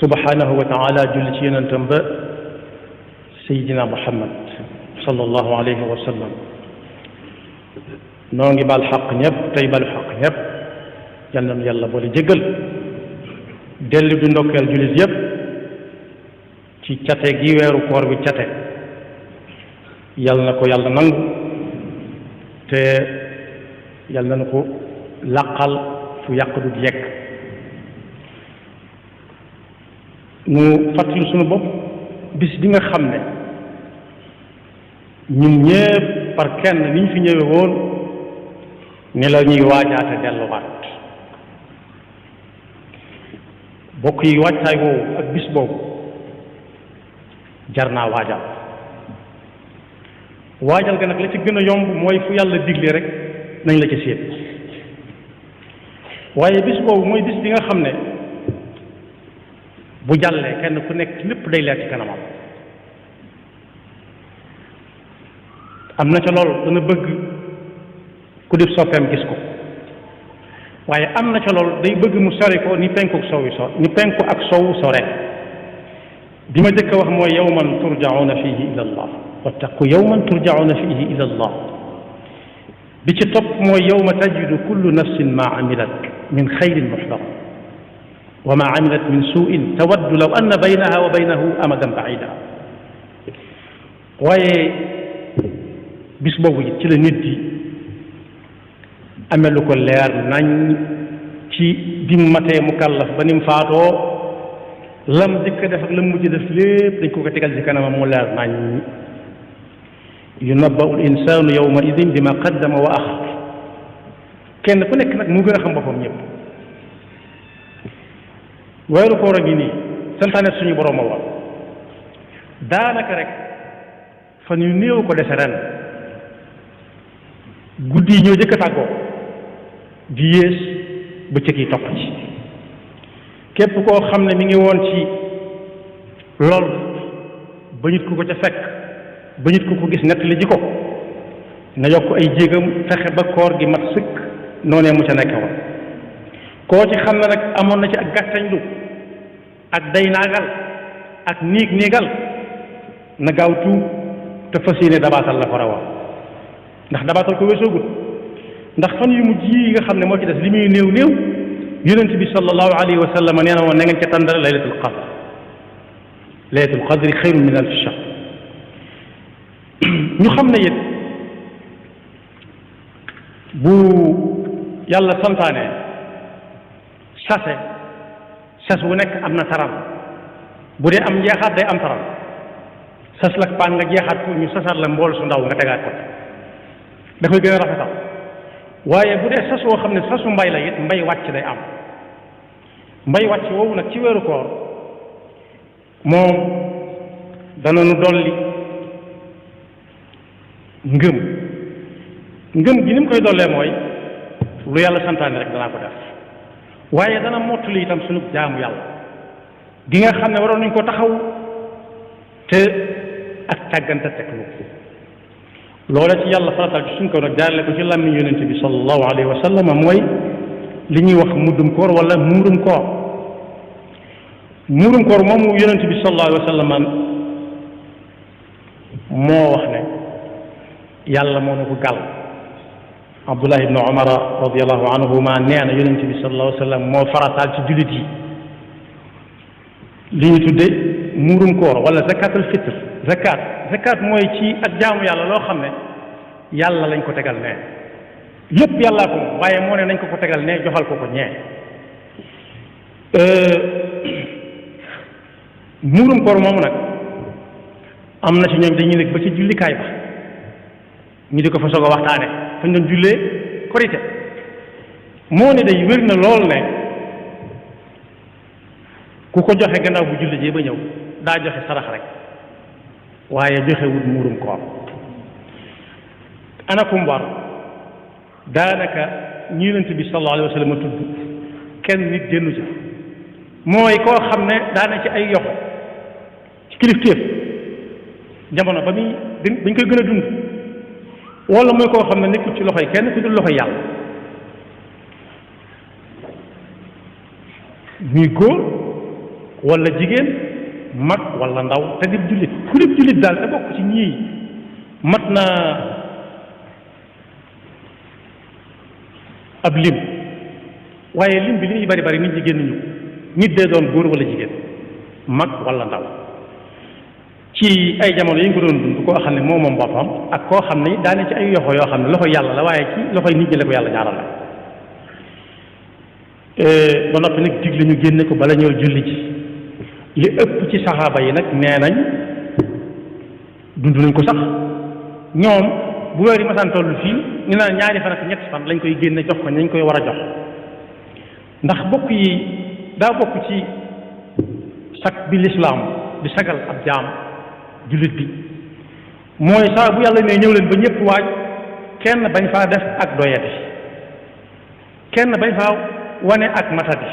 subhanahu wa taala julli ci yonentam ba sayidina muhammad sallallahu alayhi wa sallam noo ngi bal xaq ñëpp tey balu xaq ñëpp yal na nu yàlla boole jéggal dellu du ndokkeel jullit yëpp ci cate gi weeru koor bi cate yal na ko yàlla nangu te yal na ko làqal fu yàq du yegg ñu fàttali sunu bopp bis bi nga xam ne ñun ñëpp par kenn ni ñu fi ñëwee woon ni la ñuy waajaate delluwaat bokk yi wàccaay woowu ak bis boobu jar naa waajal ga nag la ci gën a yomb mooy fu yàlla digle rek nañ la ca séet waaye bis boobu mooy bis bi nga xam ne bu jàllee kenn ku nekk lépp day leer ci kanamam am na ca lool dana bëgg ku def soppeem gis ko waaye am na ca lool day bëgg mu sori ko ni penku ak sow ni penku ak sow sore bi ma jëkk a wax mooy yawman turjauna fihi ila allah wattaqu yawman turjauna fihi ila allah bi ci topp mooy yawma tajidu kullu nafsin ma amilat min xayrin muxdar wa ma amilat min suin tawaddu law anna baynaha wa baynahu amadan baida waaye bis boobu it ci la nit di amee lu ko leer nañ ci dim matee mukallaf ba ni mu faatoo lam jëkk def ak lam mujj def lépp dañ ko tegal ci kanamam mu leer nañ yunabba'u al-insaanu yawma idin bima qaddama wa axar kenn ku nekk nag mu gën a xam boppam ñëpp weeru koor a ngi nii santaane suñu borom a war daanaka rek fan yu néew ko dese ren guddi yi ñoo jëkk a tàggoo di yées bëccëg yi topp ci képp koo xam ne mi ngi woon ci lool ba nit ku ko ca fekk ba nit ku ko gis nettali ji ko na yokk ay jéegam fexe ba koor gi mat sëkk noonee mu ca nekke woon koo ci xam ne nag amoon na ci ak gàttañlu ak day naagal ak niigal na gaaw tuub te fas yéene dabaatal la ko rawa ndax dabaatal ko weesoogut ndax fan yu mujj yi nga xam ne moo ci des li muy néew néew yonent bi sallallahu alayhi wa sallam nee na woon na ngeen ca tàndal laylatul qadr laylatul qadri xayrun min alfi shahr ñu xam ne it bu yàlla santaane sas wu nekk am na taram bu dee am jeexaat day am taram sas la paan nga jeexaat pour ñu sasaat la mbool su ndaw nga tegaat ko da koy gën a rafetal waaye bu dee sas woo xam ne sasu mbay la it mbay wàcc day am mbay wàcc woowu nag ci weeru koor moom dana nu dolli ngëm gi ni mu koy dollee mooy lu yàlla santaane rek danaa ko def waaye dana mottali itam sunu jaamu yàlla gi nga xam ne waroon nañu ko taxaw te ak tàggante teg loola ci yàlla faratal ci suñ ko nag jaarale ko ci làmmiñ yonent bi sallallahu alayhi wa sallam mooy li ñuy wax muddum koor wala muurum koor moomu yonent bi sallallahu alayhi wa sallam moo wax ne yàlla moo na ko gàll abdullah ibnu umara radiallahu anhuma nee na yonent bi sallallahu alayhi wa sallam moo farataal ci jullit yi li ñu tudde muurum koor wala zakatul fitr zakat mooy ci ak jaamu yàlla loo xam ne yàlla lañ ko tegal ne lépp yàllaa ko moom waaye moo ne nañ ko tegal ne joxal ko ñee muurum koor moomu nag am na ci ñoom dañuy nekk ba ci jullikaay ba ñu di ko fa soog a waxtaane fañ doon jullee korite moo ne day wér na lool ne ku ko joxe gannaaw bu julli jee ba ñëw daa joxe sarax rek waaye joxe wut muurum koor anakum war daanaka ñi yonent bi sallallahu alayhi wa sallam tudd kenn nit génnu ca mooy koo xam ne daana ci ay yoxo ci kilifteef jamono ba muy dañ koy gën a dund wala mooy koo xam ne nekkul ci loxoy kenn ku dul loxoy yàlla muy góor wala jigéen mag wala ndaw te di jullit ku di jullit daal te bokk ci ñii mat na ab lim waaye lim bi li ñuy bari bari nit ñi génnuñu nit dee doon góor wala jigéen mag wala ndaw ci ay jamono yi nga ko doon dund koo xam ne moo moom boppam ak koo xam ne daane ci ay yoxo yoo xam ne loxo yàlla la waaye ci loxoy nit ñi la ko yàlla ñaaral la ba noppi nag digle ñu génne ko bala ñëw julli ji li ëpp ci saxaaba yi nag nee nañ dund nañ ko sax ñoom bu weer yi masaan tollu fii ñu naan ñaari fan ak ñetti fan lañ koy génne jox ko nañ koy war a jox ndax bokk yi daa bokk ci sag bi lislaam di sagal ab jaam jullit bi mooy saa bu yàlla ne ñëw leen ba ñëpp waaj kenn bañ faa def ak doyati kenn bañ faa wane ak matadi